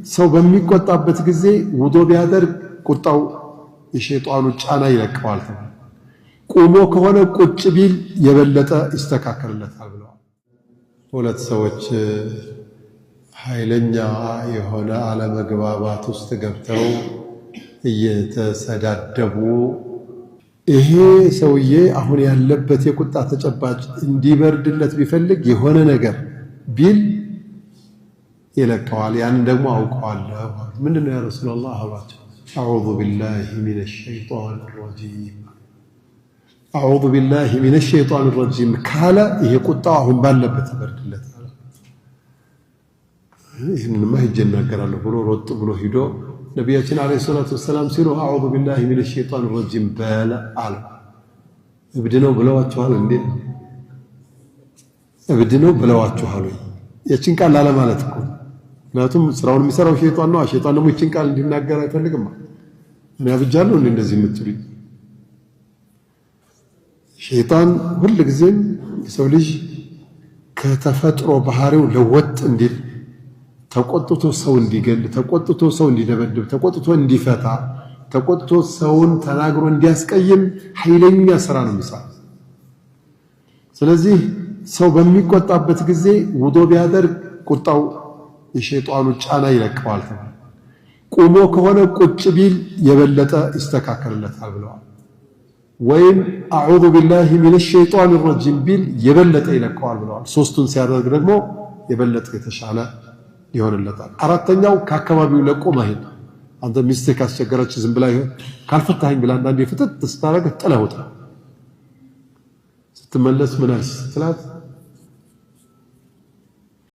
ሰው በሚቆጣበት ጊዜ ውዶ ቢያደርግ ቁጣው የሸይጣኑ ጫና ይለቀዋል ተብሏል። ቁሞ ከሆነ ቁጭ ቢል የበለጠ ይስተካከልለታል ብለዋል። ሁለት ሰዎች ኃይለኛ የሆነ አለመግባባት ውስጥ ገብተው እየተሰዳደቡ ይሄ ሰውዬ አሁን ያለበት የቁጣ ተጨባጭ እንዲበርድለት ቢፈልግ የሆነ ነገር ቢል ይለቀዋል። ያንን ደግሞ አውቀዋለሁ። ምንድን ነው يا رسول الله አሏቸው። أعوذ بالله من الشيطان الرجيم፣ أعوذ بالله من الشيطان الرجيم ካለ ይሄ ቁጣው አሁን ባለበት ይበርድለታል። ይህንንማ ሂጄ እናገራለሁ ብሎ ሮጥ ብሎ ሂዶ ነቢያችን عليه الصلاة والسلام ሲሉ أعوذ بالله من الشيطان الرجيم በለ አለ። እብድ ነው ብለዋችኋል እንዴ? እብድ ነው ብለዋችኋል ወይ? ያችን ቃል ላለማለት እኮ፣ ምክንያቱም ስራውን የሚሰራው ሸይጣን ነው። ሸይጣን ደግሞ ይችን ቃል እንዲናገር አይፈልግም። እኔ አብጃለሁ እንዴ እንደዚህ የምትሉኝ? ሸይጣን ሁልጊዜም የሰው ልጅ ከተፈጥሮ ባህሪው ለወጥ እንዲል፣ ተቆጥቶ ሰው እንዲገል፣ ተቆጥቶ ሰው እንዲደበድብ፣ ተቆጥቶ እንዲፈታ፣ ተቆጥቶ ሰውን ተናግሮ እንዲያስቀይም ኃይለኛ ስራ ነው የሚሰራው። ስለዚህ ሰው በሚቆጣበት ጊዜ ውዶ ቢያደርግ ቁጣው የሸይጣኑ ጫና ይለቀዋል ተብሏል። ቁሞ ከሆነ ቁጭ ቢል የበለጠ ይስተካከልለታል ብለዋል። ወይም أعوذ بالله من الشيطان الرجيم ቢል የበለጠ ይለቀዋል ብለዋል። ሶስቱን ሲያደርግ ደግሞ የበለጠ የተሻለ ይሆንለታል። አራተኛው ከአካባቢው ለቆ መሄድ። አንተ ሚስትህ ካስቸገረች ዝም ብላ ካልፈታኸኝ ብላ አንዳንዴ ፍጥጥ ስታደርግህ ጥለህ ውጣ። ስትመለስ ምን አልሽ ስትላት